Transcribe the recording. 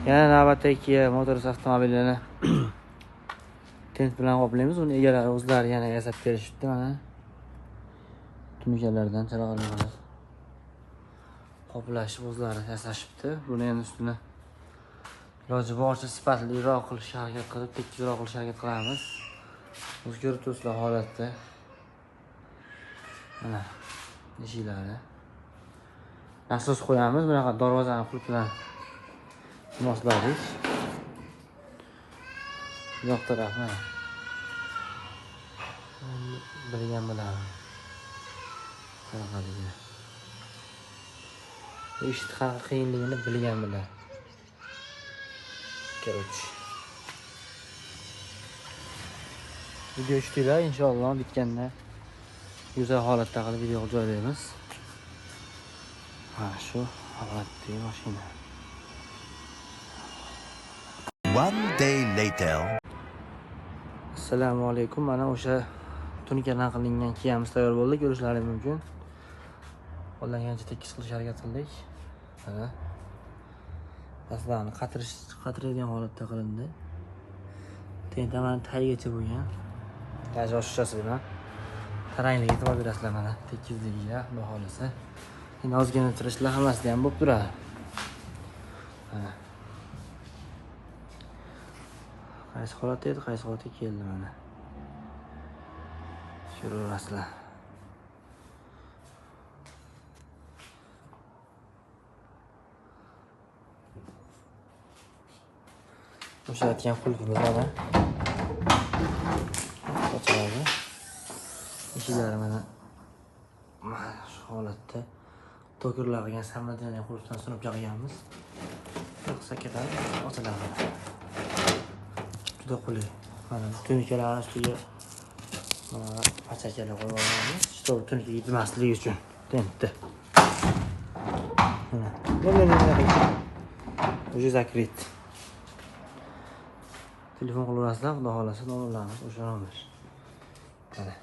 Yana navbatdagi Kia Motors avtomobilini tent bilan qoplaymiz. Uni egalari o'zlari yana yasab berishibdi mana. Tunukalardan chiroyli qilib qoplashib o'zlari yasashibdi. Buni endi ustini iloji boricha sifatliroq qilishga harakat qilib, tekisroq qilishga harakat qilamiz. O'zi ko'rib turibsizlar holatda. Mana eshiklari. Nasos qo'yamiz, bunaqa darvozani qulf bilan mosladik. Yoq taraf mana. Bilgan biladi. Qanaqaligi. Bu ishni qanaqa qiyinligini bilgan biladi. Короче. Video tushdilar, inshaalloh bitganda go'zal holatda qilib video joylaymiz. Ha, shu holatdagi mashina. One day later. Assalomu alaykum. Mana o'sha tunukadan qilingan Kia'miz tayyor bo'ldi, ko'rishlaring mumkin. Qo'llangancha tekis qilishga harakat qildik. Mana paslarni qatiradigan holatda qilindi. Tenta mana tagigacha bo'lgan. Taji oshiqchasi bilan tarangligiga e'tibor berasizlar mana tekisligiga, xudo xolasa. Endi ozgina tirishlar hammasida ham bo'lib turadi. Mana. Qaysi holatda edi, qaysi holatga keldi mana. Ko'raverasizlar. O'sha aytgan qulfimiz mana. Ochiladi. Eshiklari mana shu holatda to'kirlar qilgan samadani qulfdan sunib qilganmiz. Qisqadan ochiladi. Juda qulay. Mana tunukalarni ustiga mana pachakalar qo'yib olamiz. Чтобы tunuka yetmasligi uchun tentda. Mana. Уже закрыт. Telefon qilaverasizlar, xudo xolasa nomerlarimiz o'sha nomer. Mana.